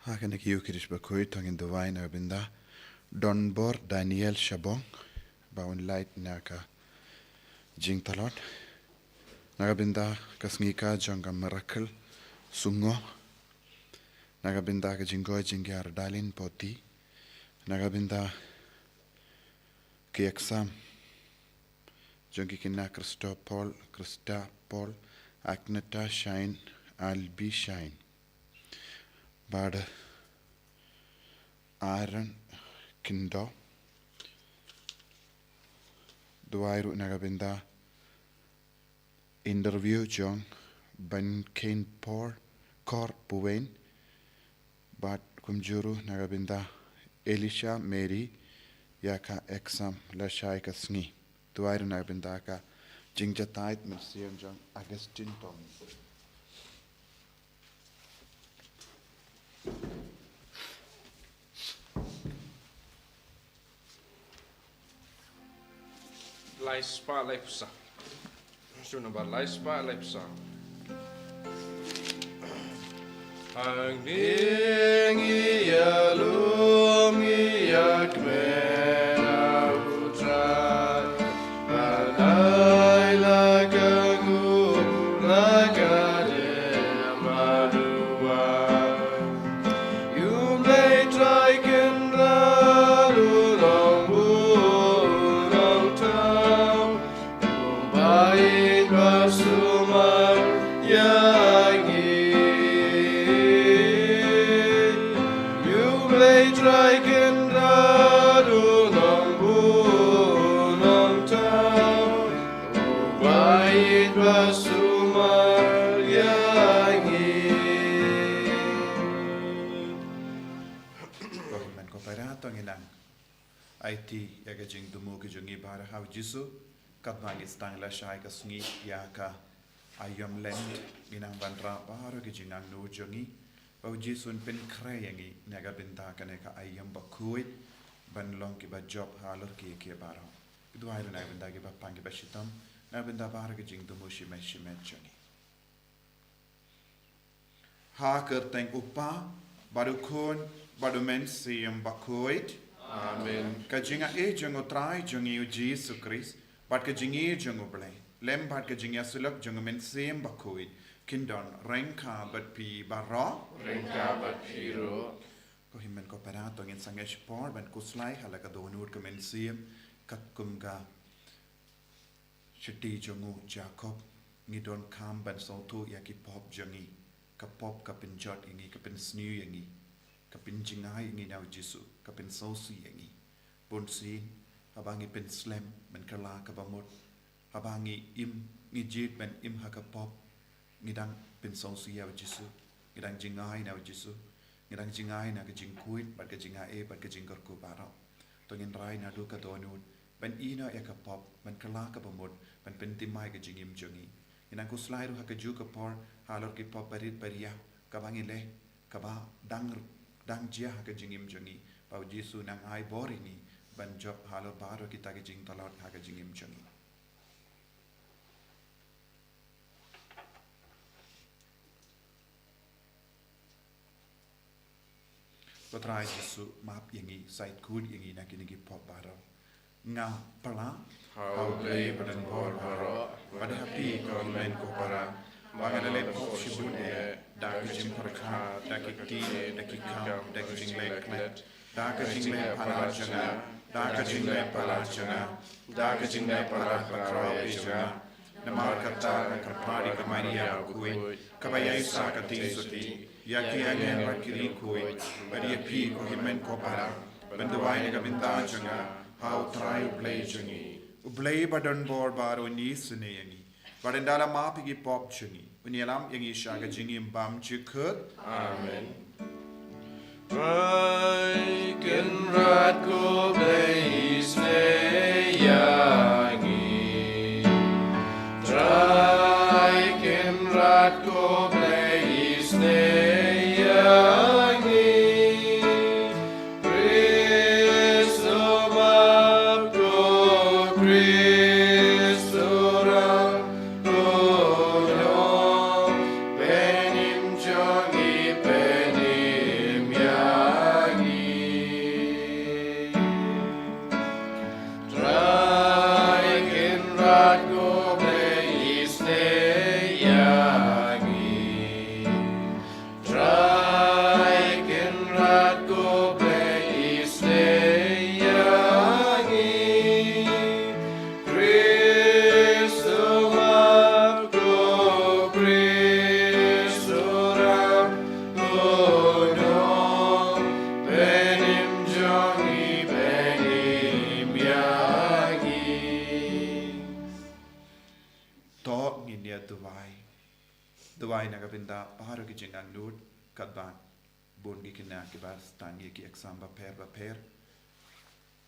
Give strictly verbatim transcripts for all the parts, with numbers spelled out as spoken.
Ha kane ka ïew kyrpang bakhuid to ngin duwai na ka bynta Donbor Daniel Shabong ba un lait na ka jingtlot. Na ka bynta ka sngi ka jong ka Miracle Sungo. Na ka bynta ka jingkoit jingkhiah Dalin Poti. Na ka bynta ki exam jong ki khynnah Christopol, Christapol, Agneta Shine, Albi Shine. Bad Aaron Kindo. Duwai ruh na ka bynta interview jong Ban Kane Por Kor Puwen. Bad kumjuh ruh na ka bynta Elisha Mary ïa ka exam lashai ka sngi. Duwai ruh na ka bynta ka jingjatai mynsiem jong Augustine Tom. Lai spah lai phew saw. Shu number lai spah lai phew saw. Hangne ngi ïalum ngi ïakmen ha U Trai. Ban ai la ka nguh la ka dei ma duwai. Ïa U Blei Trai Kynrad u Nongbuh u Nongthaw. Bad ba sumar ïa ngi. Ïa U Blei Trai Kynrad u Nongbuh u Nongthaw. Bad ba sumar ïa ngi. Ko hynmen ko para, to ngin nang aiti ïa ka jingthmu ka jong ngi baroh ha U Jisu. Katba ngi sdang lashai ka sngi ïa ka aïom Lent, ngi nang wanrah baroh ka jingangnud jong ngi ba U Jisu un pynkhreh ïa ngi na ka bynta kane ka aïom bakhuid ban long kiba jop halor kiei kiei baroh. Duwai ruh na ka bynta kiba pang kiba shitom, na ka bynta baroh ka jingthmu shimet shimet jong ngi. Ha ka kyrteng U Kpa, bad U Khun, bad U Mynsiem Bakhuid. Amen. Ka jingaiei jong U Trai jong ngi U Jisu Khrist, bad ka jingïeit jong U Blei, lem bad ka jingïasyllok jong U Mynsiem Bakhuid, kin don ryngkat bad phi baroh. Ryngkat bad phi ruh. Ko hynmen ko para, to ngin sangeh shipor ban khuslai ha la ka dohnud ka mynsiem, katkum ka shithi jong u Jakob, ngi donkam ban sngewthuh ïa ki pop jong ngi. Ka pop ka pynjot ïa ngi, ka pynsniew ïa ngi, ka pynjngai ïa ngi na U Jisu, ka pynsngewsih ïa ngi. Bunsien, haba ngi pynslem ban kylla kaba mut, haba ngi im, ngi jied ban im ha ka pop, ngi dang pynsngewsih ïa U Jisu, ngi dang jngai na U Jisu, ngi dang jngai na ka jingkhuid bad ka jingaiei bad ka jingkyrkhu baroh. To ngin rai naduh ka dohnud ban ïehnoh ïa ka pop, ban kylla kaba mut, ban pynthymmai ka jingim jong ngi. Ngin nang khuslai ruh ha kajuh ka por halor ki pop barit baria kaba ngi leh, kaba dang, dang jia ha ka jingim jong ngi, ba U Jisu un nang ai bor ïa ngi ban jop halor baroh kita ki jingtlot ha ka jingim jong ngi. Ko Trai Jisu, map ïa ngi, shait khuid ïa ngi na kine ki pop baroh. Nga pla ha U Blei Badonbor baroh, bad ha phi ko hynmen ko para, ba nga la leh pop shibun eh, da ka jingpyrkhat, da ki ktien, da ki kam, da ki jingleh klet, da ka jingleh palat jong nga, da ka jingleh palat jong nga, da ka jingleh palat bakhraw eh jong nga. Namar kata nga kyrpad ïa ka Maria bakhuid, kaba ïaishah katei sotti ïa ki angel bad ki riewkhuid, bad ïa phi ko hynmen ko para, ban duwai na ka bynta jong nga ha U Trai U Blei jong ngi. U Blei Badonbor baroh un isynei ïa ngi, bad ynda la map ïa ki pop jong ngi, un ïalam ïa ngi sha ka jingim bymjukut. Amen. Trai Kynrad ko Blei isynei ïa ngi. Trai Kynrad ko Blei isynei ïa ngi. Khrist u map, ko Khrist u ram, ko Nongpynim jong ngi, pynim To ngin ïa duwai. Duwai na ka bynta baroh ki jingangnud, katba bun ki khynnah kiba sdang ïa ki exam bapher bapher.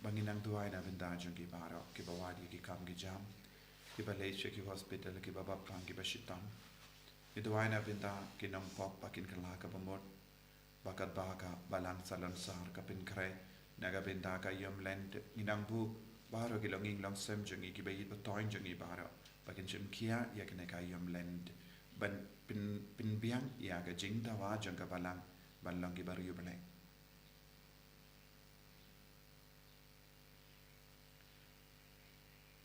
Ba ngin nang duwai na bynta jong ki baroh, kiba wad ïa ki kam ki jam, kiba leit sha ki hospital, kiba bapang, kiba shitom. Ngi duwai na bynta ki nongpop ba kin kylla kaba mut. Ba katba ka Balang Salonsar ka pynkhreh na ka bynta ka Ïewmlynde, ngi nang buh baroh ki longïing longsem jong ngi, kiba ïeit ba toiñ jong ngi baroh, ba kin shim khia ïa kane ka Ïewmlynde, ban pyn, pynbiang ïa ka jingdawa jong ka Balang ban long kiba riewblei.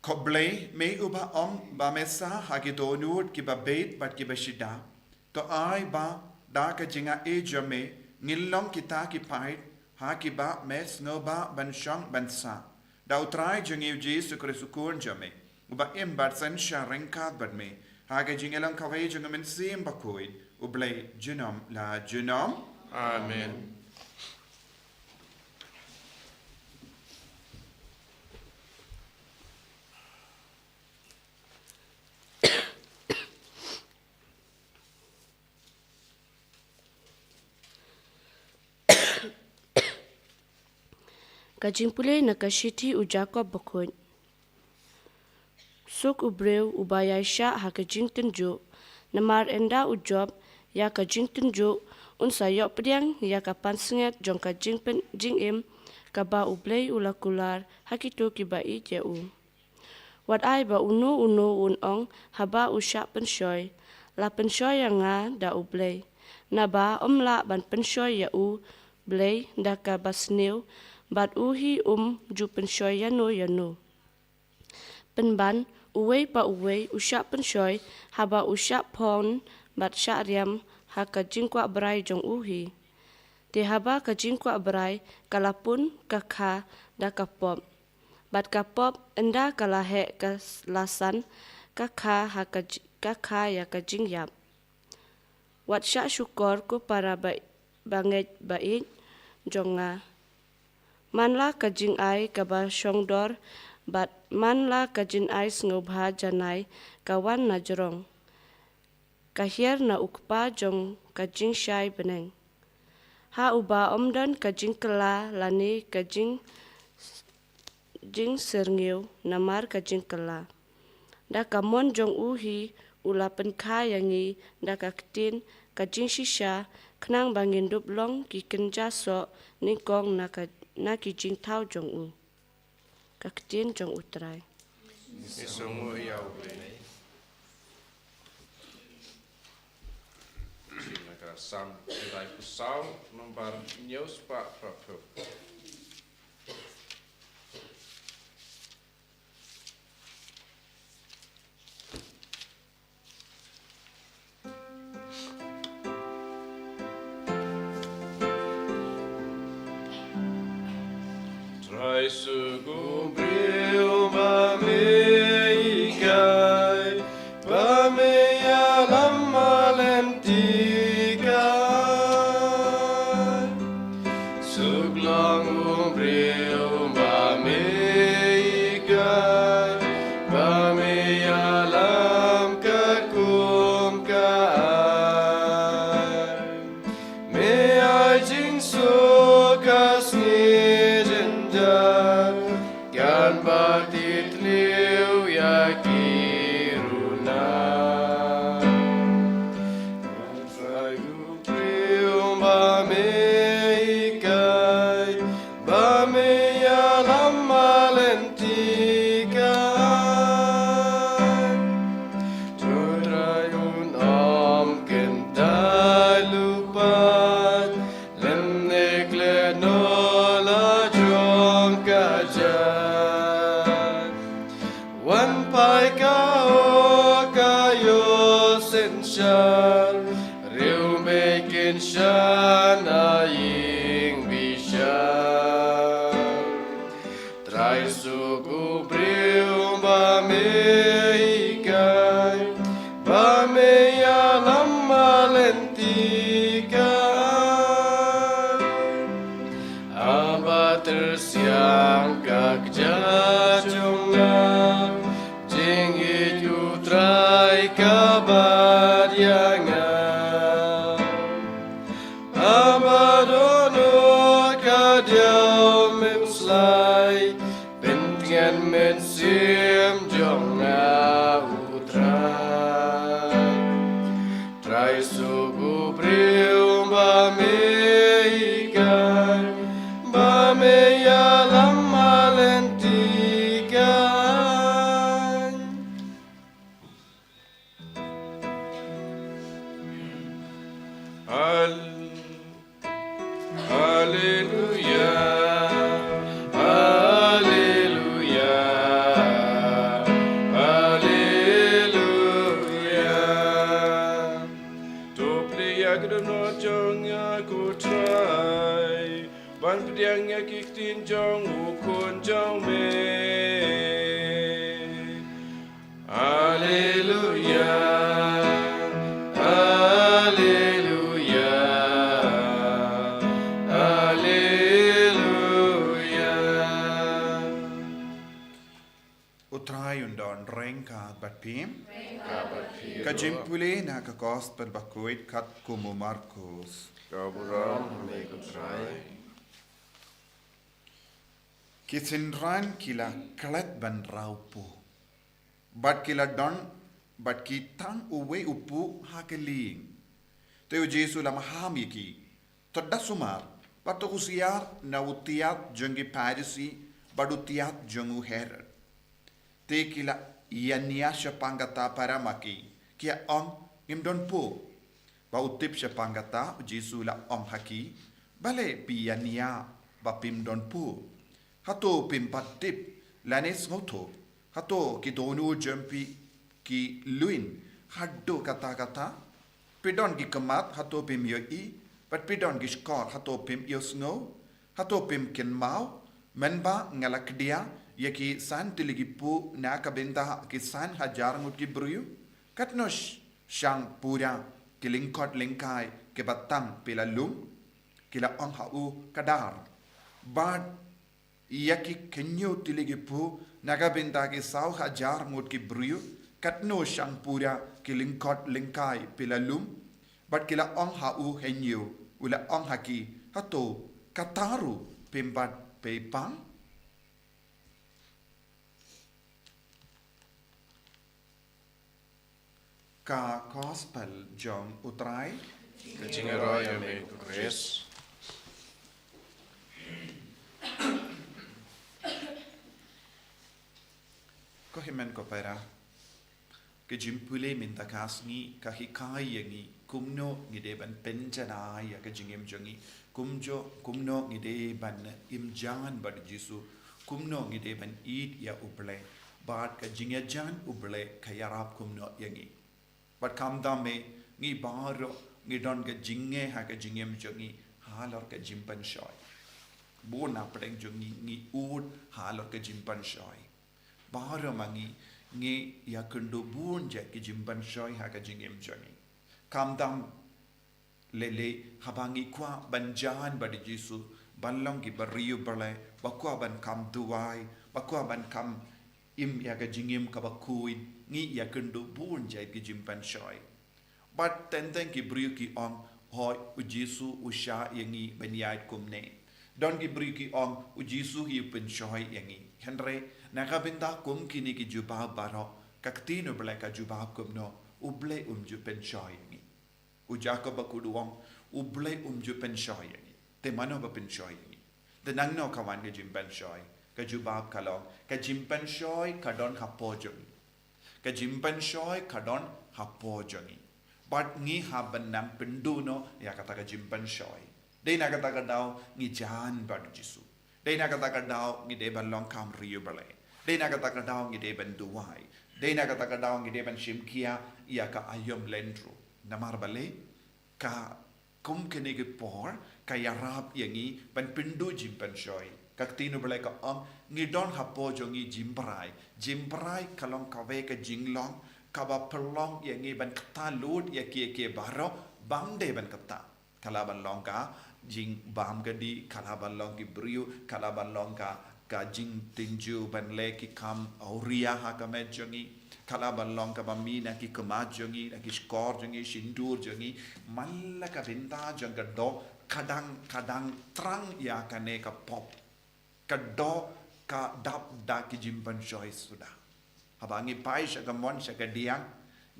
Ko Blei, me uba ong ba me sah ha ki dohnud kiba beit bad kiba shida, to ai ba da ka jingaiei jong me ngin long kita ki paid ha kiba me sngewbha ban shong ban sah. Da U Trai jong ngi U Jisu Khrist U Khun jong me, uba im bad synshar ryngkat bad me ha ka jingïalang kawei jong U Mynsiem Bakhuid, U Blei junom la junom. Amen. Ka jingpule na ka shithi u Jakob Bakhuid. Suk u briew uba ïaishah ha ka jingtynjuh, namar ynda u jop ïa ka jingtynjuh, un sa ïoh pdiang ïa ka pansngiat jong ka jingpyn, jingim kaba U Blei u la kular ha kito kiba ïeit ïa u. Wat ai ba uno uno un ong haba u shah pynshoi, la pynshoi ïa nga da U Blei. Naba ym lah ban pynshoi ïa U Blei da kaba sniew, bad u hi um ju pynshoi ïano ïano. Pynban, uwei pa uwei u shah pynshoi haba u shah phong bad shah riam ha ka jingkwah brai jong u hi. Te haba ka jingkwah brai ka la pun, ka kha da ka pop. Bad ka pop, ynda ka la heh ka s-, la san, ka kha ha ka j-, ka kha ïa ka jingïap. Wat shah shukor ko para ba, bangeit ba ïeit jong nga. Man la ka jingai kaba shongdor, bad man la ka jingai sngewbha janai ka wan na jrong, ka hiar na u kpa jong ka jingshai bneng. Ha uba ym don ka jingkylla lane ka jing, jingsyrngiew namar ka jingkylla. Da ka mon jong u hi u la pynkha ïa ngi da ka ktien ka jingshisha, khnang ba ngin dup long ki kynja soh nyngkong na ka, na ki jingthaw jong u. Ka ktien jong U Trai. Ngi sngewnguh ïa U Blei. Sien na ka Salm khyndai phew saw, nombar hynñiew spah phra phew. Trai, suk u briew ba me hikai, ba me ïalam ha lynti kai. Suk long u briew ba me hikai, ba me ïalam katkum ka ai. Me ai jingsuk ha sngi jynjar, kan ba tip thliew ïa ki runa. Trai, u briew ba me hikai, ba me ïalam ha lynti kai. To Trai, un ym kyntait lyngpat, lymne klet noh la jong ka jait. Wan phai ka hok ka ïoh synshar, riewbeiñ kin shah na ïing bishar. Trai, suk u briew ba me hikai, ba me ïalam ha lynti kai. Haba tyrsiang ka kjat jong nga, jingïeit U Trai Ka bad ïa nga. Haba dohnud ka diaw mem slai, pyntngen mynsiem jong nga, U Trai. Trai, suk u briew ba me hikai, ba me ïalam ha lynti kan. Hal-, Haleluya, haleluya, haleluya. To plie ïa ka dohnud jong nga, ko Trai, ban pdiang ïa ki ktien jong u Khun jong me. Haleluya, haleluya, haleluya. U Trai un don ryngkat bad phi. Ryngkat bad phi. Ka jingpule na ka Gospel bakhuid katkum u Markos. Ka burom ha me, ko Trai. Ki synran ki la klet ban rau puh, bad ki la don bad ki tang uwei u puh ha ka lieng. Te U Jisu u la maham ïa ki: To da sumar bad to husiar na u tiat jong ki Pharisi bad u tiat jong u Herod. Te ki la ïania shaphang kata para ma ki, ki ong: Ngim don puh. Ba u tip shaphang kata, U Jisu u la ong ha ki: Balei phi ïania ba phim don puh? Hato phim pat tip lane sngewthuh? Hato ki dohnud jong phi ki luin haduh katta katta? Phi don ki khmat, hato phim ïohi? Bad phi don ki shkor, hato phim ïohsngew? Hato phim kynmaw mynba nga la khia ïa ki san tylli ki puh na ka bynta ki san hajar ngut ki briew? Katno sh-, shang pura ki lyngkot lyngkai kiba tang phi la lum? Ki la ong ha u: Khatar. Bad ïa ki khynñiew tylli ki puh na ka bynta ki saw hajar ngut ki briew, katno shang pura ki lyngkot lyngkai phi la lum? Bad ki la ong ha u: Hynñiew. U la ong ha ki: Hato khatar ruh phim pat pei pang? Ka Gospel jong U Trai. Ka jingïaroh ïa me, ko Khrist. Ko hynmen ko para, ka jingpule mynta ka sngi ka hikai ïa ngi kumno ngi dei ban pynjanai ïa ka jingim jong ngi, kumjuh kumno ngi dei ban im jan bad U Jisu, kumno ngi dei ban ïeit ïa U Blei, bad ka jingïajan U Blei ka ïarap kumno ïa ngi. Bad khamtam eh, ngi baroh ngi don ka jingeh ha ka jingim jong ngi halor ka jingpynshoi. Bun na pdeng jong ngi ngi ud halor ka jingpynshoi. Baroh ma ngi ngi ïakynduh bun jait ki jingpynshoi ha ka jingim jong ngi. Khamtam lei lei haba ngi kwah ban jan bad U Jisu, ban long kiba riewblei, ba kwah ban kham duwai, ba kwah ban kham im ïa ka jingim kaba khuid, ngi ïakynduh bun jait ki jingpynshoi. Bad teng teng ki briew ki ong, hooid, U Jisu u shah ïa ngi ban ïaid kumne. Don ki briew ki ong, U Jisu hi u pynshoi ïa ngi. Hynrei na ka bynta kum kine ki jubab baroh, ka ktien U Blei ka jubab kumno? U Blei um ju pynshoi ïa ngi. U Jakob bakhuid u ong, U Blei um ju pynshoi ïa ngi. Te mano ba pynshoi ïa ngi? Te nangno ka wan ka jingpynshoi? Ka jubab ka long, ka jingpynshoi ka don hapoh jong ngi. Ka jingpynshoi ka don hapoh jong ngi. Bad ngi hap ban nang pynduh noh ïa kata ka jingpynshoi. Dei na kata ka daw ngi jan bad U Jisu. Dei na kata ka daw ngi dei ban long kham riewblei. Dei na kata ka daw ngi dei ban duwai. Dei na kata ka daw ngi dei ban shimkhia ïa ka aïom lynti. Namar balei? Ka kum kine ki por ka ïarap ïa ngi ban pynduh jingpynshoi. Ka ktien U Blei ka ong, ngi don hapoh jong ngi jingbrai. Jingbrai ka long kawei ka jinglong kaba pynlong ïa ngi ban kyntait lut ïa kiei kiei baroh bym dei ban kyntait. Ka lah ban long ka jingbam ka dih, ka lah ban long ki briew, ka lah ban long ka, ka jingtynjuh ban leh ki kam awria ha ka met jong ngi. Ka lah ban long kaba mih na ki khmat jong ngi, na ki shkor jong ngi, shindur jong ngi, man la ka bynta jong ka doh, ka dang, ka dang thrang ïa kane ka pop. Ka doh ka dap da ki jingpynshoi suda. Haba ngi phai sha ka mon sha ka diang,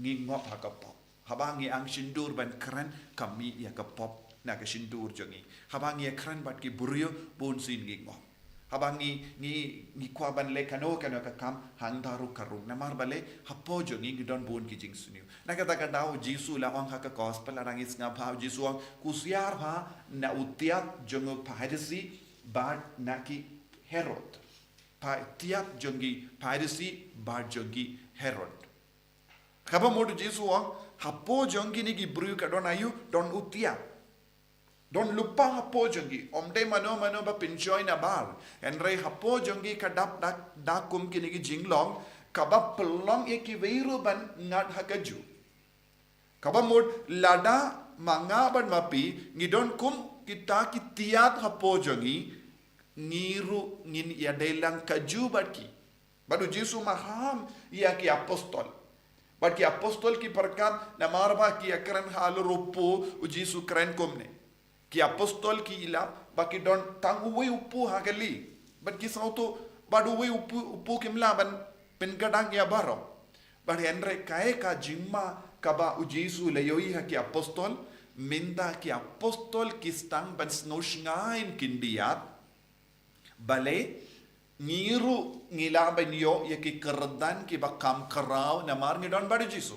ngi ngop ha ka pop. Haba ngi ang shindur ban kren, ka mih ïa ka pop na ka shindur jong ngi. Haba ngi ïa kren bad ki briew, bun sien ngi ngop. Haba ngi, ngi, ngi kwah ban leh kano kano ka kam, hangta ruh ka rung. Namar balei, hapoh jong ngi ngi don bun ki jingsniew. Na kata ka daw, Jisu la ong ha ka gospel, lada ngi sngap bha, Jisu ong, kusiar bha na u tiat jong u Pharisi bad na ki Herod. Pha-, tiat jong ki Pharisi bad jong ki Herod. Kaba mut u Jisu u ong, hapoh jong kine ki briew ka don aïu, don u tiat. Don lypa hapoh jong ki, ym dei mano mano ba pynshoi nabar. Hynrei hapoh jong ki ka dap da, da kum kine ki jinglong, kaba pynlong ïa kiwei ruh ban ngat ha kajuh. Kaba mut lada ma nga bad ma phi, ngi don kum kita ki tiat hapoh jong ngi, ngi ruh ngin ïadei lang kajuh bad ki. Bad u Jisu maham ïa ki apostol. Bad ki apostol ki pyrkhat namar ba ki ïakren halor u pud, u Jisu kren kumne. Ki apostol ki ïalap ba ki don tang uwei u pud ha kali. Bad ki sngewthuh, bad uwei u pud, u pud kim lah ban pynkdang ïa baroh. Bad hynrei kaei ka jingma kaba u Jisu u la ïohi ha ki apostol, mynta ki apostol ki sdang ban sngewshngaiñ khyndiat. Balei, ngi ruh ngi lah ban ïoh ïa ki kyrdan kiba kham khraw namar ngi don bad u Jisu.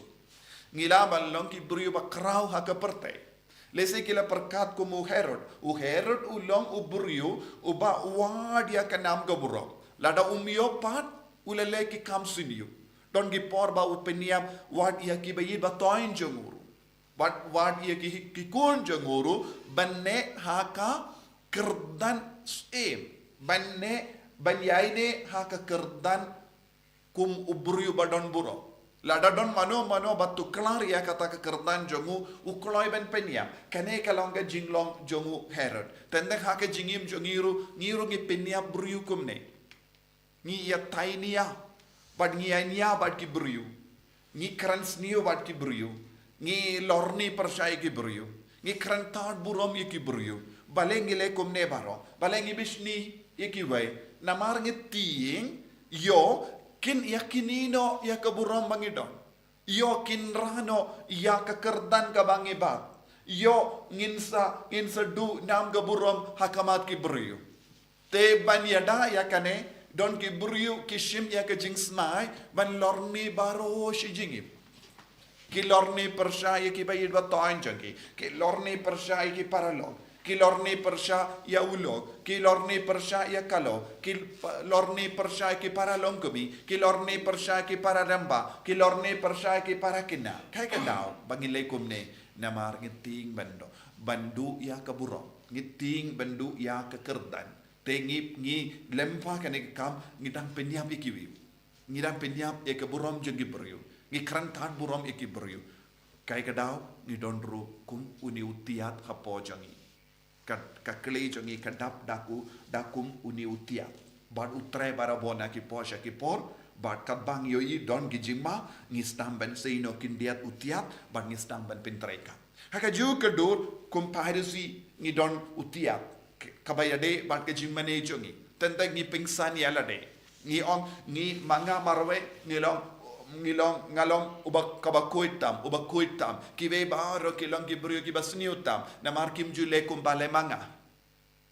Ngi lah ban long ki briew ba khraw ha ka pyrthei. Lehse ki la pyrkhat kum u Herod. U Herod u long u briew uba wad ïa ka nam ka burom. Lada um ïoh pat, u la leh ki kam sniew. Don ki por ba u pynïap wat ïa kiba ïeit ba thoiñ jong u ruh. Wat, wat ïa ki, ki khun jong u ruh, ban neh ha ka kyrdan syiem. Ban neh, ban ïaineh ha ka kyrdan kum u briew ba don burom. Lada don mano mano ba tuklar ïa kata ka kyrdan jong u, u kloi ban pynïap. Kane ka long ka jinglong jong u Herod. Teng teng ha ka jingim jong ngi ruh, ngi ruh ngi pynïap briew kumne. Ngi ïa thaiñ ïa, bad ngi ïa ïa bad ki briew. Ngi kren sniew bad ki briew. Ngi lorni pyrshah ïa ki briew. Ngi kren tad burom ïa ki briew. Balei ngi leh kumne baroh. Balei ngi bishni ïa kiwei. Namar ngi tieng, ïoh, kin ïa kine noh ïa ka burom ba ngi don. Ïoh kin rah noh ïa ka kyrdan kaba ngi bat. Ïoh ngin sa, ngin sa duh nam ka burom ha khmat ki briew. Te ban ïada ïa kane, don ki briew ki shim ïa ka jingsnei, ban lorni baroh shi jingim. Ki lorni pyrshah ïa kiba ïeit ba thoiñ jong ki. Ki lorni pyrshah ïa ki paralok. Ki lorni pyrshah ïa u lok, ki lorni pyrshah ïa ka lok, ki p-, lorni pyrshah ïa ki para longkmie, ki lorni pyrshah ïa ki para rangbah, ki lorni pyrshah ïa ki para khynnah. Kaei ka daw, ba ngi leh kumne, namar ngi tieng ban duh, ban duh ïa ka burom, ngi tieng ban duh ïa ka kyrdan. Te ngi, ngi lem bha kane ka kam, ngi dang pynïap ïa kiwei. Ngi dang pynïap ïa ka burom jong ki briew. Ngi kren tad burom ïa ki briew. Kaei ka daw, ngi don ruh kum une u tiat hapoh jong ngi. Ka, ka khlei jong ngi ka dap da ku, da kum une u tiat. Bad u trei barabor na ki por sha ki por, bad katba ngi ïohi don ki jingma, ngi sdang ban sei noh khyndiat u tiat, bad ngi sdang ban pyntreikam. Ha kajuh ka dur, kum Pharisi ngi don u tiat. K-, kaba ïadei bad ka jingmane jong ngi. Teng teng ngi pynsan ïa lade. Ngi ong, ngi ma nga marwei, ngi long, ngi long, nga long, uba kaba khuid tam, uba khuid tam. Kiwei baroh ki long ki briew kiba sniew tam. Namar kim ju leh kumba leh ma nga.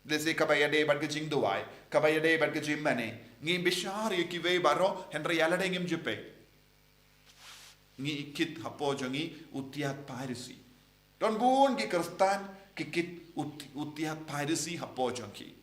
Lehse kaba ïadei bad ka jingduwai, kaba ïadei bad ka jingmane. Ngi bishar ïa kiwei baroh, hynrei ïa lade ngim ju peit. Ngi kit hapoh jong ngi u tiat Pharisi. Don bun ki Khristan ki kit u ti-, u tiat Pharisi hapoh jong ki.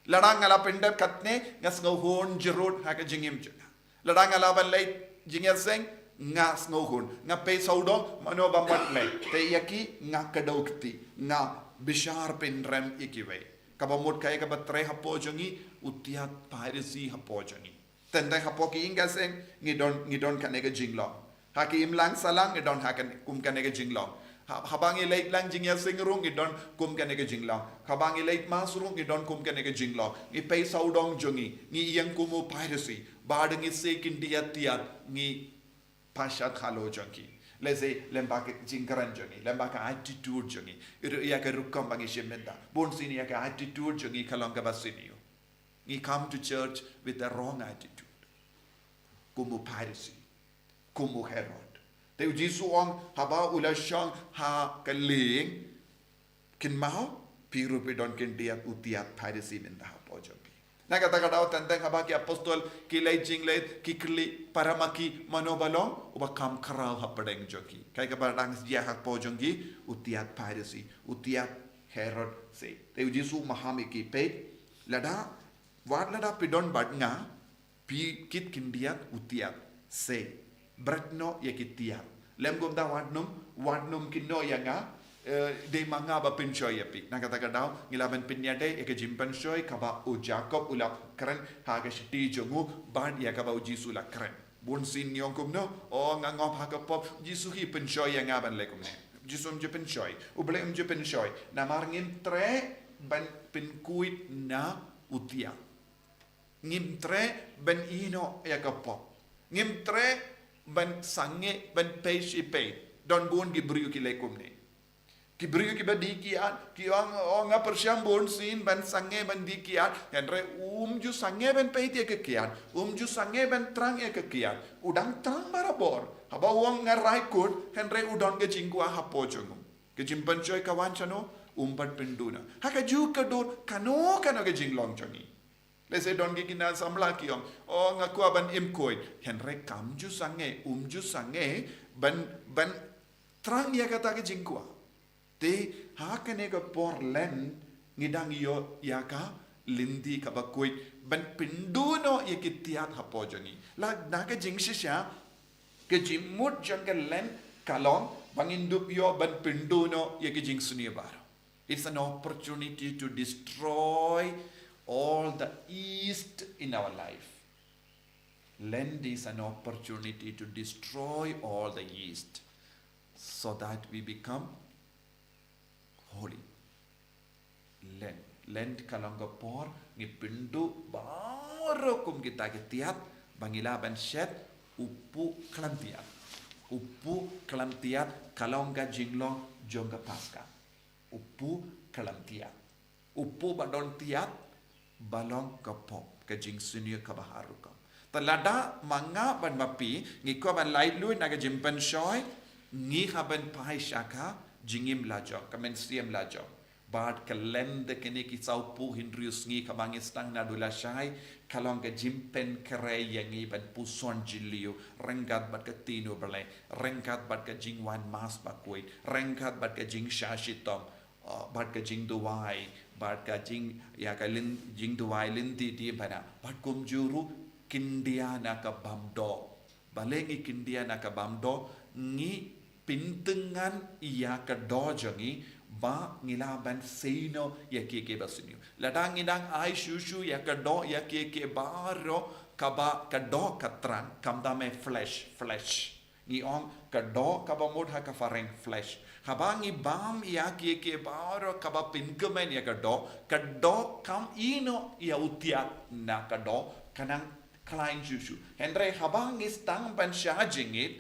Lada nga la pyndep katne, nga sngewhun jrut ha ka jingim jong nga. Lada nga la ban leit jingïaseng, nga sngewhun. Nga pei sawdong, mano ba mad leit. Te ïa ki, nga kdew kti. Nga bishar pynrem ïa kiwei. Kaba mut kaei kaba trei hapoh jong ngi, u tiat Pharisi hapoh jong ngi. Teng teng hapoh ki ïing ki seng, ngi don, ngi don kane ka jinglong. Ha ki imlang sahlang, ngi don ha kane, kum kane ka jinglong. Ha, haba ngi leit lang jingïaseng ruh, ngi don kum kane ka jinglong. Haba ngi leit mass ruh, ngi don kum kane ka jinglong. Ngi pei sawdong jong ngi, ngi ïeng kum u Pharisi. Bad ngi sei khyndiat tiat, ngi pashat halor jong ki. Lehse lyngba ka jingkren jong ngi, lyngba ka attitude jong ngi. Ïa ka rukom ba ngi shim bynta. Bun sien ïa ka attitude jong ngi ka long kaba sniew. Ngi come to church with the wrong attitude. Kum u Pharisee, kum u Herod. Te u Jisu u ong haba u la shong ha ka lieng, kynmaw, phi ruh phi don khyndiat u tiat Pharisee mynta hapoh jong phi. Na kata ka daw teng teng haba ki apostol ki leit jingleit, ki kylli para ma ki mano ba long uba kham khraw hapdeng jong ki. Kaei kaba dang jia hapoh jong ki? U tiat Pharisee, u tiat Herod. Te u Jisu u maham ïa ki, peit, lada wat lada phi don bad nga, phi kit khyndiat u tiat. Sei, bret noh ïa ki tiat. Lym kumta, wat nym, wat nym kynnoh ïa nga, eh, dei ma nga ba pynshoi ïa phi. Na kata ka daw ngi lah ban pynïadei ïa ka jingpynshoi kaba u Jakob u la kren ha ka shithi jong u bad ïa kaba u Jisu u la kren. Bun sien ngi ong kumno? O, nga ngop ha ka pop, Jisu hi pynshoi ïa nga ban leh kumne. Jisu um ju pynshoi, U Blei um ju pynshoi. Namar ngim treh ban pynkhuid na u tiat. Ngim treh ban ïehnoh ïa ka pop. Ngim treh ban sangeh ban peit shi peit. Don bun ki briew ki leh kumne. Ki briew kiba dih kiad ki ong, o, nga pyrshang bun sien ban sangeh ban dih kiad. Hynrei um ju sangeh ban peit ïa ka kiad. Um ju sangeh ban trang ïa ka kiad. U dang trang barabor. Haba u ong nga rai kut, hynrei u don ka jingkwah hapoh jong u. Ka jingpynshoi ka wan shano? Um pat pynduh noh. Ha kajuh ka dur kano kano ka jinglong jong ngi. Lehse don ki khynnah samla ki ong, o, nga kwah ban im khuid. Hynrei kam ju sangeh, um ju sangeh ban, ban trang ïa kata ka jingkwah. Te ha kane ka por Lent ngi dang ïoh ïa ka lynti kaba khuid ban pynduh noh ïa ki tiat hapoh jong ngi. La na ka jingshisha, ka jingmut jong ka Lent ka long ba ngin dup ïoh ban pynduh noh ïa ki jingsniew baroh. It's an opportunity to destroy all the yeast in our life. Lent is an opportunity to destroy all the yeast so that we become holy. Lent, Lent ka long ka por ngi pynduh baroh kum kita ki tiat ba ngi lah ban shet u puh khlem tiat. U puh khlem tiat ka long ka jinglong jong ka Paska. U puh khlem tiat. U puh ba don tiat ba long ka pop, ka jingsniew kaba har rukom. Te lada ma nga bad ma phi ngi kwah ban laitluid na ka jingpynshoi, ngi hap ban phai sha ka jingim lajong, ka mynsiem lajong. Bad ka Lent da kine ki sawphew hynriew sngi kaba ngi sdang naduh lashai, ka long ka jingpynkhreh ïa ngi ban puson jylliew ryngkat bad ka ktien U Blei, ryngkat bad ka jingwan Mass bakhuid, ryngkat bad ka jingshah shitom, uh, bad ka jingduwai, bad ka jing, ïa ka lyn, jingduwai lynti dien bha na, bad kumjuh ruh khyndiat na ka bam doh. Balei ngi khyndiat na ka bam doh? Ngi pyntngen ïa ka doh jong ngi ba ngi lah ban sei noh ïa kiei kiei ba sniew. Lada ngi dang ai shuh shuh ïa ka doh ïa kiei kiei baroh kaba ka doh ka thrang, khamtam eh flesh, flesh. Ngi ong ka doh kaba mut ha ka phareng flesh. Haba ngi bam ïa kiei kiei baroh kaba pynkmen ïa ka doh, ka doh kam ïehnoh ïa u tiat na ka doh, ka nang khlaiñ shuh shuh. Hynrei haba ngi sdang ban shah jingit,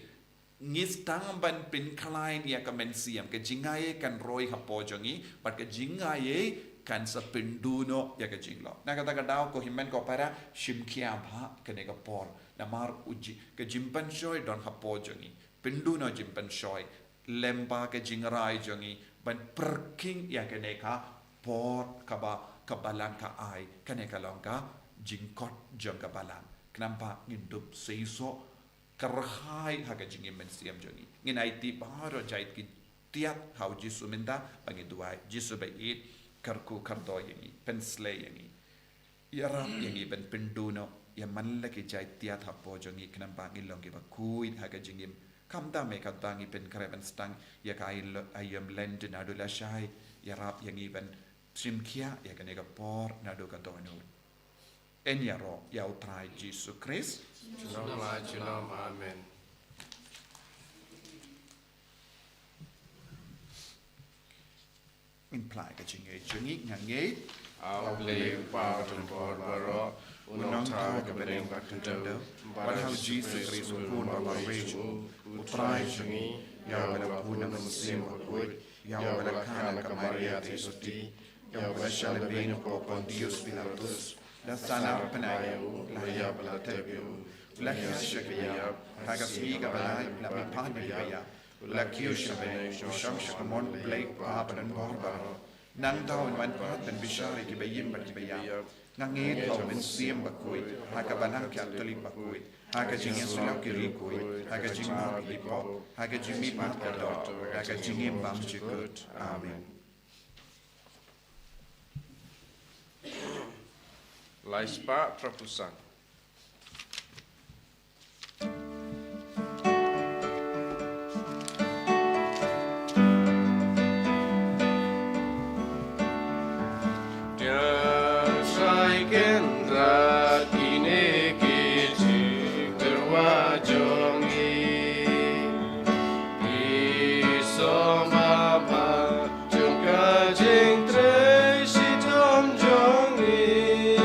ngi sdang ban pynkhlaiñ ïa ka mynsiem, ka jingai kan roi hapoh jong ngi, bad ka jingai kan sa pynduh noh ïa ka jinglong. Na kata ka daw ko hynmen ko para, shim khia bha kane ka por. Namar u ji, ka jingpynshoi don hapoh jong ngi. Pynduh noh jingpynshoi lyngba ka jingrai jong ngi ban pyrkhing ïa kane ka por kaba ka Balang ka ai. Kane ka long ka jingkhot jong ka Balang. Khnang ba ngin dup seisoh kyrhai ha ka jingim mynsiem jong ngi. Ngin aiti baroh jait ki tiat ha u Jisu mynta ba ngin duwai. Jisu ba ïeit, kyrkhu kyrdoh ïa ngi, pynsleh ïa ngi. Ïarap ïa ngi ban pynduh noh ïa man la ki jait tiat hapoh jong ngi khnang ba ngin long kiba khuid ha ka jingim. Khamtam eh katba ngi pynkhreh ban sdang ïa ka ai lo-, aïom Lent naduh lashai. Ïarap ïa ngi ban shim khia ïa kane ka por naduh ka dohnud. Yn ïaroh ïa u Trai Jisu Khrist. Junom la junom, amen. Ngin phla ïa ka jingngeit jong ngi, nga ngeit. Ïa U Blei u Kpa uba don bor baroh, U Nongthaw ka bneng ba khyndew, bad ha U Jisu Khrist u Khun ba marwei jong U Trai jong ngi, ïa uba la bun na U Mynsiem Bakhuid, ïa uba la kha na ka Maria Theisotti, ïa uba la shah lehbeiñ hapoh Pontius Pilatus, la sahnarphna ïa u, la ïap, la tep ïa u, la hiar sha ka ïap, ha ka sngi kaba lai la mihpat na kiba ïap, la kiew sha bneng, u shong sha ka mon U Blei U Kpa badonbor baroh. Nangta un wan pat ban bishar ïa kiba im bad kiba ïap. Nga ngeit ha U Mynsiem Bakhuid, ha ka Balang Katholik bakhuid, ha ka jingïasyllok ki riewkhuid, ha ka jingmap ïa ki pop, ha ka jingmihpat ka doh, ha ka jingim bymjukut. Amen. Lai spah phra phew san. Trai Kynrad, kine ki jingtyrwa jong ngi. Ki song ba jong ka jingtrei shitom jong ngi.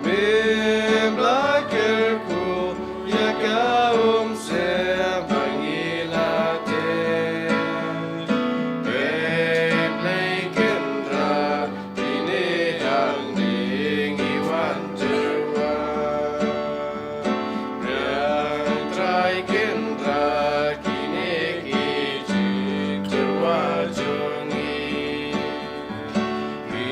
Mem la kyrkhu ïa ka umsem ba ngi la tei. Peit, Blei Kynrad, kine hangne ngi wan tyrwa. Trai Kynrad, kine ki jingtyrwa jong ngi. Ki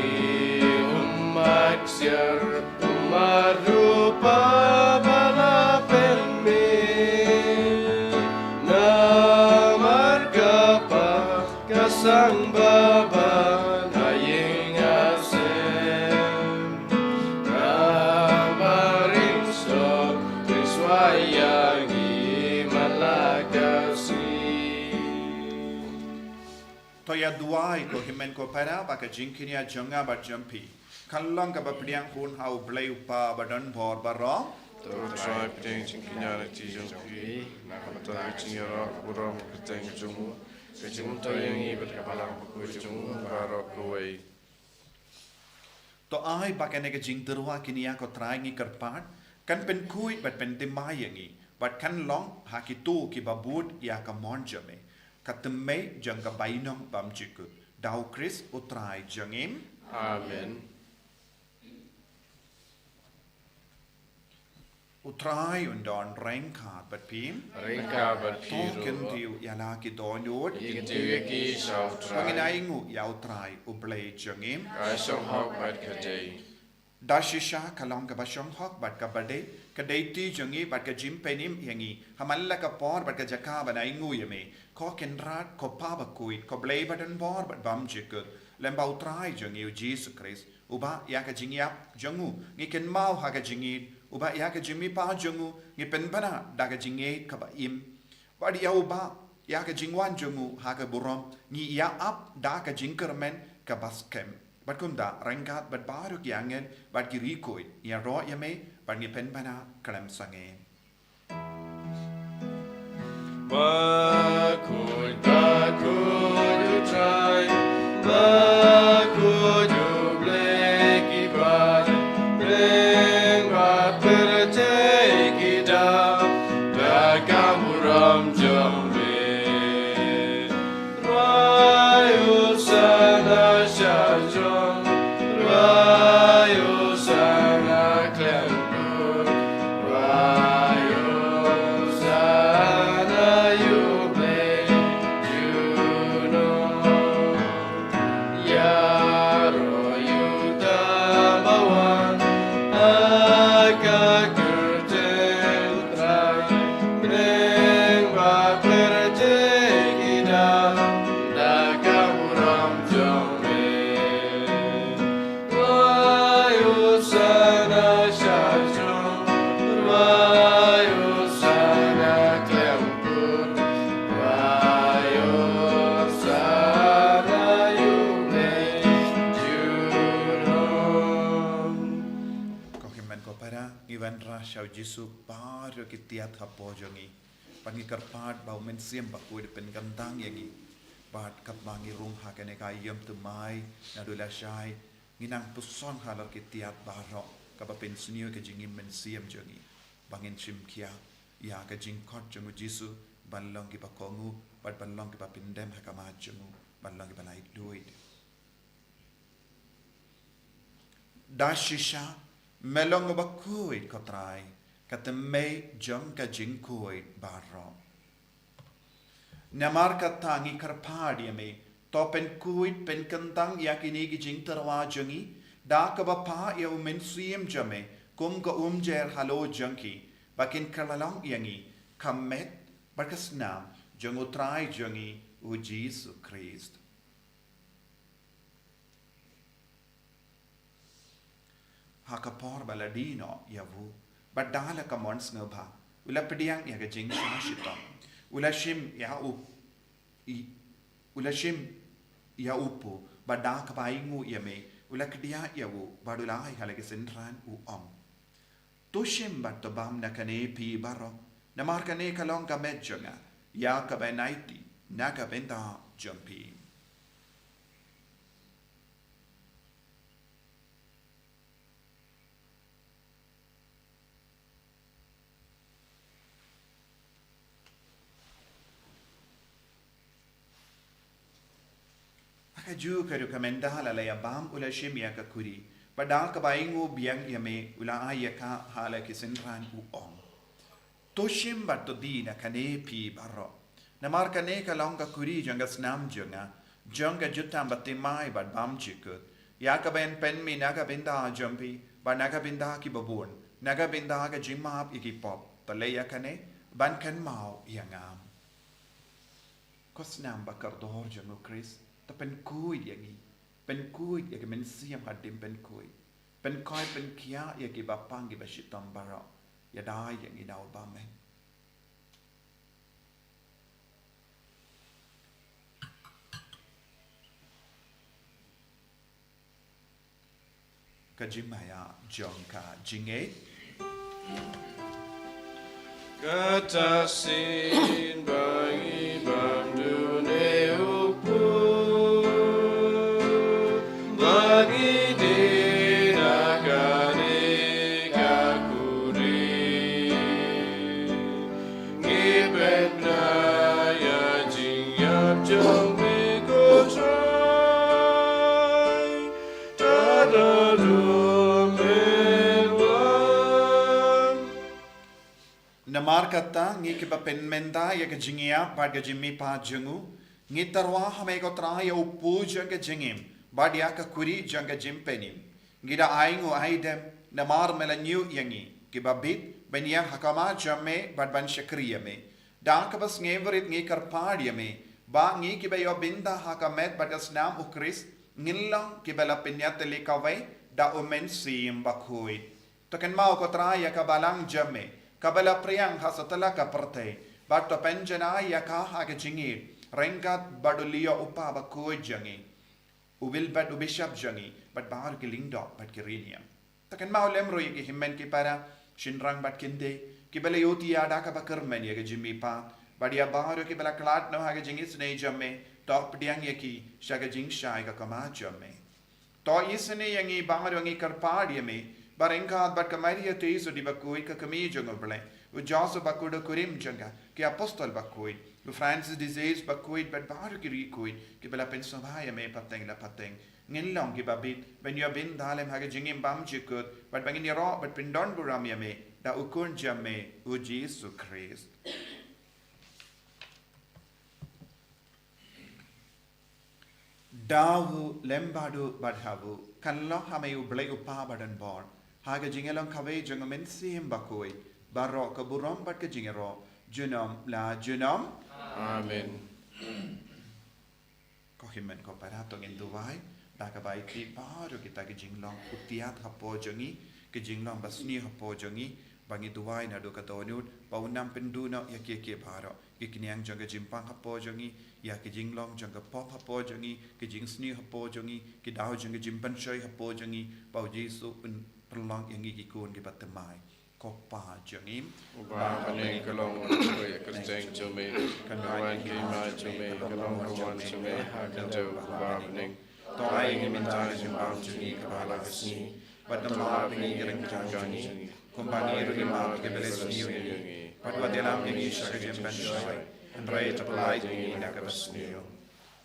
ummat ksiar, ummat rupa ba la pynmih. Namar ka Kpa, ka Sang Baba, na ïing ha sem. Namar ring sdang, ring shuwa ïa ngi man la ka sngi. To ïa duwai ko hynmen ko para ba ka jingkñia jong nga bad jong phi kan long kaba pdiang hun ha U Blei U Kpa badonbor baroh. To Trai pdiang jingkñia na kti jong phi, na ka bynta ka jingïaroh burom kyrteng jong u, ka jingmyntoi ïa ngi bad ka Balang Bakhuid jong u baroh kawei. To ai ba kane ka jingtyrwa kñia ko Trai ngi kyrpad kan pynkhuid bad pynthymmai ïa ngi, bad kan long ha kito kiba bud ïa ka mon jong me, ka thymmei jong ka bainong bymjukut. Da U Khrist U Trai jong ngi. Amen. U Trai un don ryngkat bad phi. Ryngkat bad phi ruh. To kyntiew ïa la ki dohnud. Kyntiew ïa ki sha U Trai. Ba ngin ainguh ïa U Trai U Blei jong ngi. Ka shong hok bad ka dei. Da shisha ka long kaba shong hok bad kaba dei, ka dei kti jong ngi bad ka jingpynim ïa ngi ha man la ka por bad ka jaka ban ainguh ïa me, ko Kynrad, ko Kpa Bakhuid, ko Blei badonbor bad bymjukut, lem bad U Trai jong ngi U Jisu Khrist. Uba ïa ka jingïap jong u ngi kynmaw ha ka jingïeit, uba ïa ka jingmihpat jong u ngi pynbna da ka jingïeit kaba im. Bad ïa uba ïa ka jingwan jong u ha ka burom ngi ïa ap da ka jingkyrmen kaba skhem. Bad kumta ryngkat bad baroh ki angel bad ki riewkhuid ngi ïaroh ïa me bad ngi pynbna khlem sangeh. Bakhuid, bakhuid U Trai, bakhuid U Blei ki batai, bad pyrthei ki dap da ka burom jong me. Rwai Hosana sha jrong, rwai Hosana khlem kut, rwai Hosana ïa U Blei junom. Ïaroh ïa uta ba wan ha ka kyrteng Trai, bad pyrthei ki dap da ka burom jong me. Rwai Hosana sha jrong, rwai Hosana khlem kut, rwai Hosana ïa U Blei junom. Ko hynmen ko para, ngi wanrah sha U Jisu baroh ki tiat hapoh jong ngi. Bad ngi kyrpad ba U Mynsiem Bakhuid un pynkyntang ïa ngi. Bad katba ngi rung ha kane ka aïom thymmai naduh lashai, ngin nang puson halor ki tiat baroh. kaba pynsniew ka jingim mynsiem jong ngi, ba ngin shim khia ïa ka jingkhot jong u Jisu ban long kiba kohnguh bad ban long kiba pyndem ha khmat jong u, ban long kiba laitluid. Da shisha me long uba khuid, ko Trai, ka tymmen jong ka jingkhuid baroh. Namar kata ngi kyrpad ïa me, to pynkhuid pynkyntang ïa kine ki jingtyrwa jong ngi da kaba phah ïa u Mynsiem jong me kum ka umjer halor jong ki, ba kin kylla long ïa ngi ka met bad ka snam jong u Trai jong ngi u Jisu Khrist. Ha ka por ba la die noh ïa u, bad da la ka mon sngewbha u la pdiang ïa ka jingshah shitom. U la shim ïa u, i, u la shim ïa u pu, bad da kaba ainguh ïa me u la kdiah ïa u, bad u la ai ha la ki synran, u ong: To shim bad to bam na kane phi baroh, namar kane ka long ka met jong nga ïa kaba aiti na ka bynta jong phi. Ha kajuh ka ruh, ka mynta la la ïa bam, u la shim ïa ka khuri, bad da kaba ainguh biang ïa me u la ai ïa ka ha la ki synran, u ong: To shim bad to die na kane phi baroh, namar kane ka long ka khuri jong ka snam jong nga, jong ka jutang ba thymmai bad bymjukut, ïa kaba yn pynmih na ka bynta jong phi bad na ka bynta kiba bun, na ka bynta ka jingmap ïa ki pop. To leh ïa kane ban kynmaw ïa nga. Ko snam ba kordor jong u Khrist, to pynkhuid ïa ngi, pynkhuid ïa ki mynsiem hadien pynkhuid, pynkhuid pynkhiah ïa kiba pang kiba shitom baroh, ïada ïa ngi na u bymman. Ka jingmaïa jong ka jingngeit. Kata shisien ba ngi bam dune u pu, ba ngi die na kane ka khuri, ngi pynbna ïa ka jingïap jong me, ko Trai. Namar kata, ngi kiba pynmynta ïa ka jingïap bad ka jingmihpat jong u, ngi tyrwa ha me ko Trai ïa u pu jong ka jingim bad ïa ka khuri jong ka jingpynim. Ngi da ainguh aidem namar me la ñiew ïa ngi kiba bit ban ïeng ha khmat jong me bad ban shakri ïa me. Da kaba sngewrit ngi kyrpad ïa me ba ngi kiba ïoh bynta ha ka met bad ka snam u Khrist ngin long kiba la pynïatylli kawei da u Mynsiem Bakhuid. To kynmaw ko Trai ïa ka balang jong me kaba la pdiang ha satlak ka pyrthei, bad to pynjanai ïa ka ha ka jingïeit ryngkat bad u Leo u Kpa Bakhuid jong ngi, u Wilbert u Bishop jong ngi, bad baroh ki lyngdoh bad ki riewniam. To kynmaw lem ruh ïa ki hynmen ki para, shynrang bad kynthei kiba la ïohi ïa da kaba kyrmen ïa ka jingmihpat, bad ïa baroh kiba la khlad noh ha ka jingisynei jong me, to pdiang ïa ki sha ka jingshai ka khmat jong me. To isynei ïa ngi baroh, ngi kyrpad ïa me ba ryngkat bad ka Maria Theisotti Bakhuid ka kmie jong u Blei, u Joseph Bakhuid u kurim jong ka, ki apostol bakhuid, u Francis de Sales Bakhuid bad baroh ki riewkhuid kiba la pynsngewbha ïa me pateng la pateng, ngin long kiba bit ban ïoh bynta lem ha ka jingim bymjukut bad ba ngin ïaroh bad pyndonburom ïa me da u Khun jong me u Jisu Khrist. Da u lem bad u bad ha u, kan long ha me u Blei u Kpa badonbor, ha ka jingïalong kawei jong u Mynsiem Bakhuid, baroh ka burom bad ka jingïaroh junom la junom. Amen. Ko hynmen ko para, to ngin duwai da kaba ïeit baroh kita ki jinglong u tiat hapoh jong ngi, ki jinglong basniew hapoh jong ngi, ba ngi duwai naduh ka dohnud ba un nang pynduh noh ïa kiei kiei baroh, ki khñiang jong ka jingpang hapoh jong ngi, ïa ki jinglong jong ka pop hapoh jong ngi, ki jingsniew hapoh jong ngi, ki daw jong ka jingpynshoi hapoh jong ngi, ba u Jisu un pynlong ïa ngi ki khun kiba thymmai. Ko Pa jong ngi uba ha bneng, ka long u kyrteng jong me, ka wan ka hima jong me, ka long ka mon jong me ha ka jaw uba ha bneng. To ai ngi mynta ka jingbam jong ngi kaba ha la ka sngi. Bad to map ïa ngi ki ryngkat jong ngi, kumba ngi ruh ngi map ïa kiba la sniew ïa ngi. Bad wat ïalam ïa ngi sha ka jingpynshoi, hynrei to pyllait ïa ngi na kaba sniew.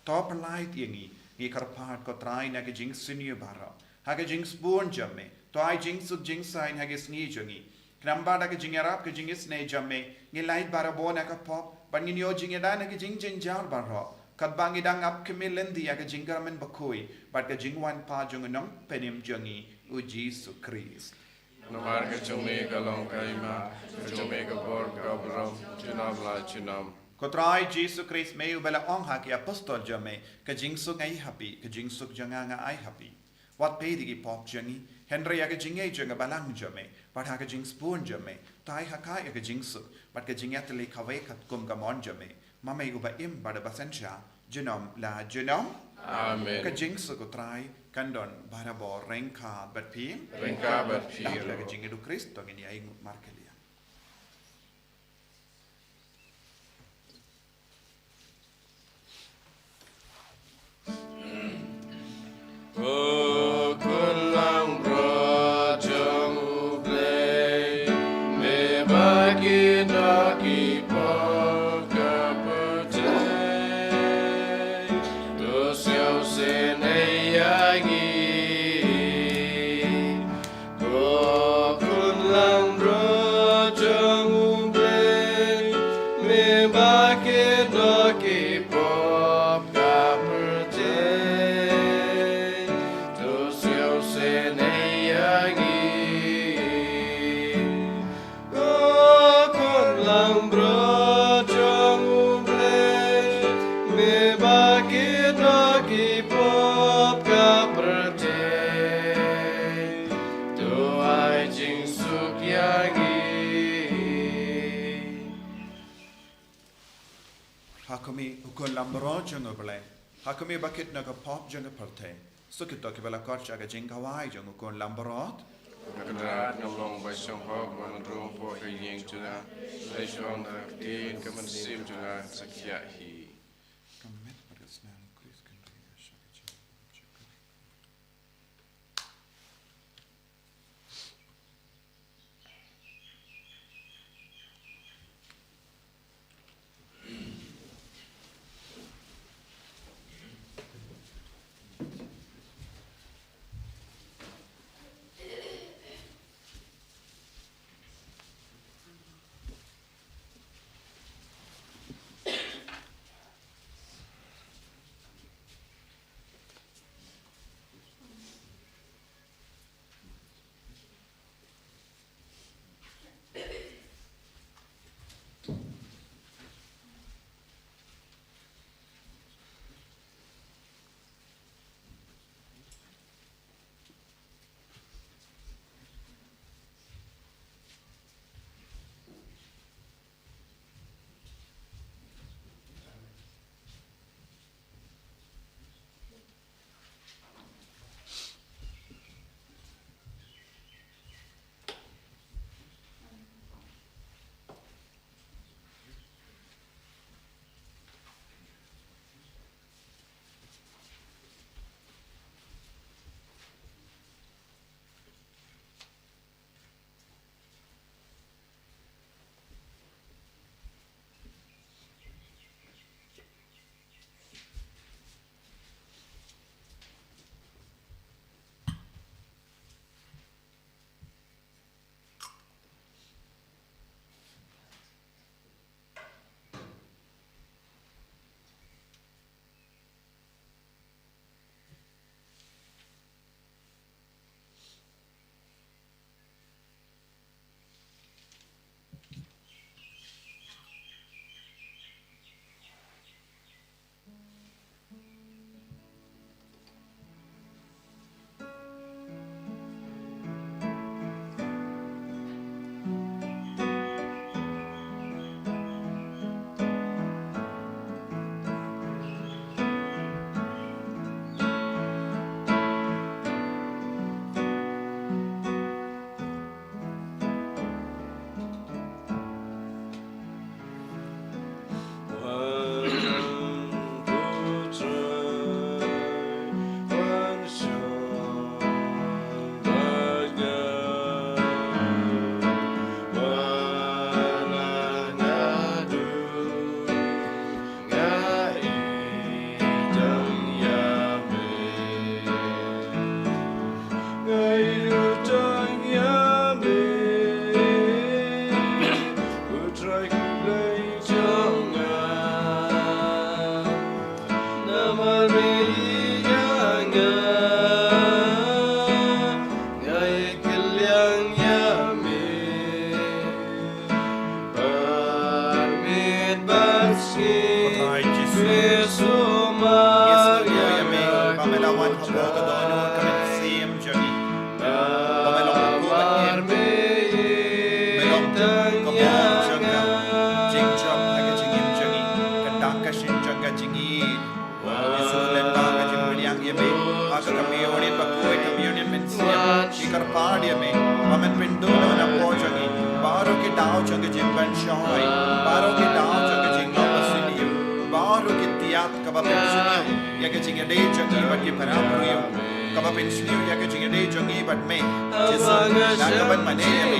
To pyllait ïa ngi, ngi kyrpad ko Trai na ka jingsniew baroh. Ha ka jingsbun jong me, to ai jingsuk jingsaiñ ha ka sngi jong ngi. Khnang ba da ka jingïarap ka jingisynei jong me, ngin lait barabor na ka pop, bad ngin ïoh jingïada na ka jingjynjar baroh. Katba ngi dang ap khmih lynti ïa ka jingkyrmen bakhuid, bad ka jingwan pat jong u Nongpynim jong ngi, u Jisu Khrist. Namar ka jong me ka long ka hima, ka jong me ka bor ka burom, junom la junom. Ko Trai Jisu Khrist, me uba la ong ha ki apostol jong me, ka jingsuk nga ai ha phi, ka jingsuk jong nga nga ai ha phi. Wat peit ïa ki pop jong ngi, hynrei ïa ka jingngeit jong ka balang jong me, bad ha ka jingsbun jong me, to ai ha ka ïa ka jingsuk, bad ka jingïatylli kawei katkum ka mon jong me, ma me uba im bad uba synshar, junom la junom. Amen. Ka jingsuk u Trai, kan don barabor ryngkat bad phi. Ryngkat bad phi. Dap da ka jingïeit u Khrist, to ngin ïa ïeng markylliang. Ko khun langbrot jong U Blei, me ba kit na ki pop ka pyrthei, to sngewsynei ïa ngi. Ko khun langbrot jong U Blei, me ba kit na ki pop ka pyrthei, to sngewsynei ïa ngi. Ko khun langbrot jong U Blei, me ba kit na ki pop ka pyrthei, to ai jingsuk ïa ngi. Ha khmih, ko khun langbrot jong U Blei. Ha khmih ba kit na ka pop jong ka pyrthei. Suk ïa kito kiba la khot sha ka jingkhawai jong ko khun langbrot. Ko Kynrad, nga long ba shong hok ban rung hapoh ka ïing jong nga. Leit shong ha ka ktien ka mynsiem jong nga sa khiah hi. Ka met bad ka snam Khrist kan ri sha ka jingkhawai. ka shin jong ka jingïeit. Jisu, lyngba ka jingpdiang ïa me ha ka communion bakhuid, communion mynsiem, ngi kyrpad ïa me ba men pynduh noh napoh jong ngi baroh ki daw jong ka jingpynshoi, baroh ki daw jong ka jinglong basniew, baroh ki tiat kaba pynsniew ïa ka jingïadei jong ngi bad ki para briew, kaba pynsniew ïa ka jingïadei jong ngi bad me. Jisu, da ka ban mane ïa me,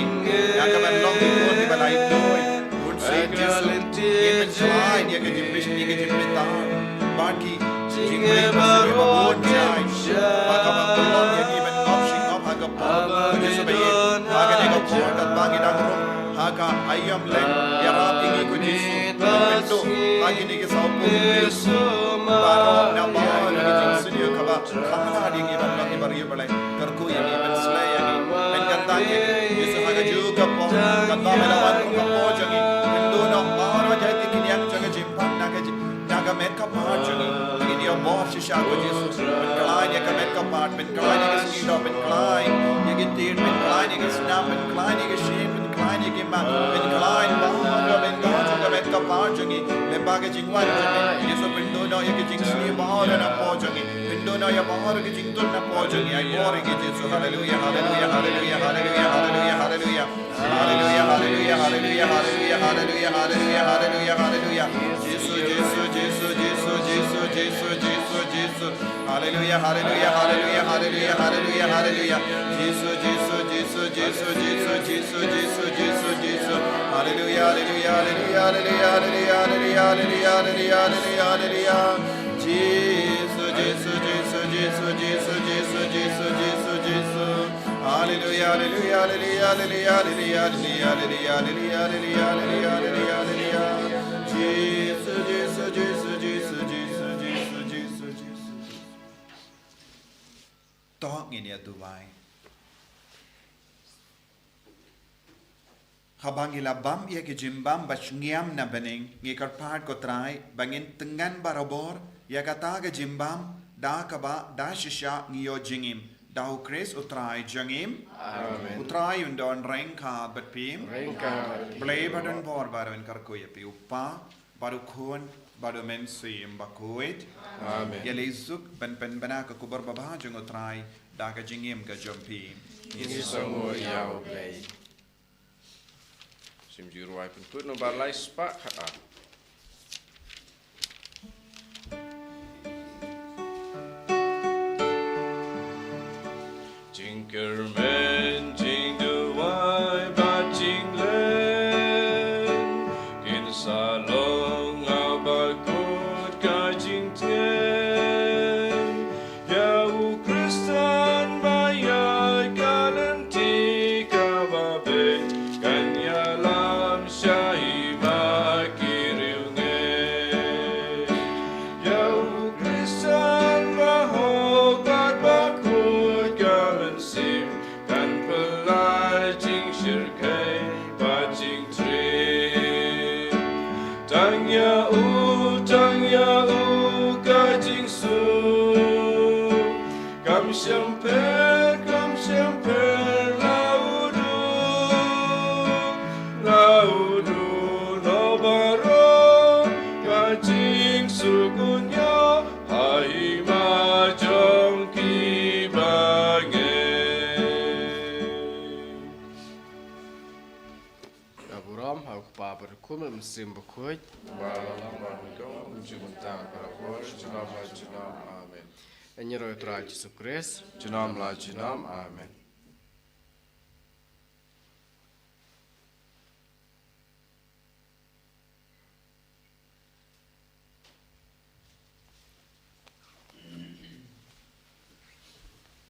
da ka ban long ki khun kiba la ithuh, Bun sien Jisu, ngi pynkhlaiñ ïa ka jingbishni, ka jingbitar bad ki jingpyrshah ba bun jait, ba ka ban pynlong ïa ngi ban ngop shi ngop ha ka por. Jisu ba ïeit, ha kane ka por katba ngi dang rung ha ka aïom leh, ïarap ïa ngi ko Jisu, ban pynduh ha kine ki saw phew briew baroh na baroh ki jingsniew kaba kham lah ïa ngi ban long ki briew ba leh. Kyrkhu ïa ngi, pynsleh ïa ngi, pynkyntang ïa ngi. Jisu, ha kajuh ka por katba me la wan kum ka por jong ngi, pynduh noh baroh jait ki khñiang jong ka jingpang na ka ji-, na ka met ka phad jong ngi. Ngi ïa bor shisha ko Jisu. Pynkhlaiñ ïa ka met ka phad, pynkhlaiñ ïa ka sngi doh, pynkhlaiñ ïa ki tied, pynkhlaiñ ïa ka snam, pynkhlaiñ ïa ka shyieng, pynkhlaiñ ïa ki mat, pynkhlaiñ baroh ka bynta jong ka met ka phad jong ngi. Lyngba ka jingwan jong me, Jisu, pynduh noh ïa ka jingsniew baroh napoh jong ngi. Pynduh noh ïa baroh ka jingtun napoh jong ngi. Ai bor ïa ngi Jisu. Haleluya, haleluya, haleluya, haleluya, haleluya, haleluya. Haleluya, haleluya, haleluya, haleluya, haleluya, haleluya, haleluya, haleluya. Jisu, Jisu, Jisu, Jisu, Jisu, Jisu, Jisu, Jisu. Haleluya, haleluya, haleluya, haleluya, haleluya, haleluya. Jisu, Jisu, Jisu, Jisu, Jisu, Jisu, Jisu, Jisu, Jisu. Haleluya, haleluya, haleluya, haleluya, haleluya. Jisu, Jisu, Jisu, Jisu, Jisu, Jisu, Jisu, Jisu, Jisu. Haleluya, haleluya, haleluya, haleluya, haleluya. Jisu, Jisu, Jisu, Jisu, Jisu, Jisu, Jisu, Jisu. To ngin ïa duwai. Haba ngi la bam ïa ki jingbam ba shngiam na bneng, ngi kyrpad ko Trai ba ngin tyngan barabor ïa kata ka jingbam da kaba da shisha ngi ïoh jingim. Da U Khrist U Trai jong ngi. Amen. U Trai un don ryngkat bad phi. Ryngkat bad phi. Blei ba don bor baroh un kyrkhu ïa phi, U Kpa, bad U Khun, bad U Mynsiem Bakhuid. Amen. Ïa leit suk ban pynbna ka khubor babha jong U Trai da ka jingim ka jong phi. Ngi sngewnguh ïa U Blei. Shim jingrwai pynkut nombar lai spah khatar. Jingkyrmen, jingduwai bad jinglen kin sa long ha bakut ka jingtngen. Ïa u Khristan ba ïaid ka lynti kaba beit kan ïalam sha hima ki riewngeit. Ïa u Khristan ba hok bad ba khuid ka mynsiem kan pyllait jingshyrkhei bad jingtrei. Tang ïa u, tang ïa u ka jingsuk. Kam shym pher, kam shym pher la u duh, la u duh noh baroh ka jingsuk un ïoh ha hima jong ki bangeit. Ka burom ha U Kpa bad U Khun bad U Mynsiem Bakhuid. Ba la long ba nyngkong kumjuh mynta, ka la por, junom la junom. Amen. Ïa ngi ruh U Trai Jisu Khrist. Junom la junom. Amen.